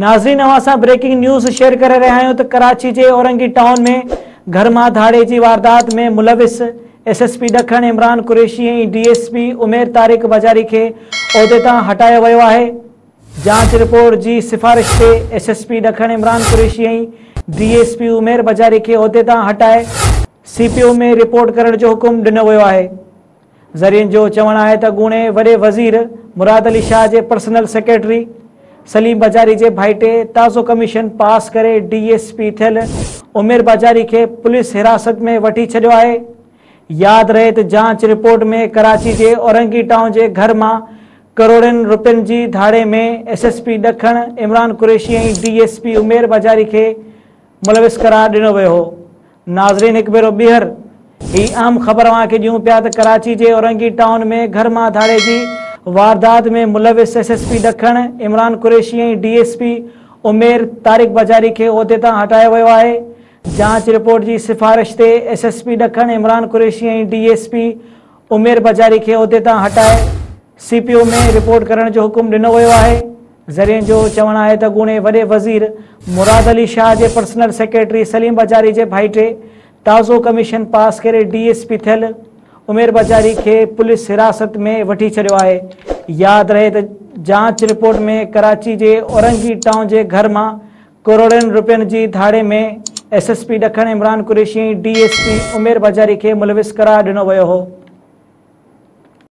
ناظرين اوهان سان بريڪنگ نيوز شيئر ڪري رهيا آهيون ته ڪراچي جي اورنگي ٽائون ۾ گهر مان ڌاڙي جي واردات ۾ ملوث ايس ايس پي ڏکڻ Imran Qureshi ۽ D S P Umair Tariq Bijari کي عهدي تان هٽايو ويو آهي. جاچ رپورٽ جي سفارش تي ايس ايس پي ڏکڻ Imran Qureshi ۽ D S P Umair Bijari کي عهدي تان هٽائي سي پي او ۾ رپورٽ ڪرڻ جو حڪم ڏنو ويو آهي. ذريعن جو چوڻ آهي ته اڳوڻي وڏي وزير مراد علي شاهه جي پرسنل سيڪريٽري سليم بجاري جي ڀائٽي تازو ڪميشن پاس ڪري ڊي ايس پي ٿيل عمير بجاري کي پوليس حراست ۾ وٺي ڇڏيو آهي. ياد رهي ته جاچ رپورٽ ۾ ڪراچي جي اورنگي ٽائون جي گهر مان ڪروڙين روپين جي ڌاڙي ۾ ايس ايس پي ڏکڻ Imran Qureshi ۽ D S P Umair Bijari کي ملوث قرار ڏنو ويو هو. ناظرين هڪ ڀيرو ٻيهر هي اهم خبر اوهان کي ڏيون پيا ته ڪراچي جي اورنگي ٽائون ۾ گهر مان ڌاڙي جي واردات ۾ ملوث ايس ايس پي ڏکڻ Imran Qureshi ۽ D S P Umair Tariq Bijari کي عهدي تان هٽايو ويو آهي. جاچ رپورٽ جي سفارش تي ايس ايس پي ڏکڻ Imran Qureshi ۽ D S P Umair Bijari کي عهدي تان هٽائي سي پي او ۾ رپورٽ ڪرڻ جو حڪم ڏنو ويو آهي. ذريعن جو چوڻ آهي ته اڳوڻي وڏي وزير مراد علي شاهه جي پرسنل سيڪريٽري سليم بجاري جي ڀائٽي تازو ڪميشن پاس ڪري ڊي ايس پي ٿيل عمير بجاري کي پوليس حراست ۾ وٺي ڇڏيو آهي. ياد رهي ته جاچ رپورٽ ۾ ڪراچي جي اورنگي ٽائون جي گهر مان ڪروڙين روپين جي ڌاڙي ۾ ايس ايس پي ڏکڻ Imran Qureshi ۽ D S P Umair Bijari کي ملوث قرار ڏنو ويو هو.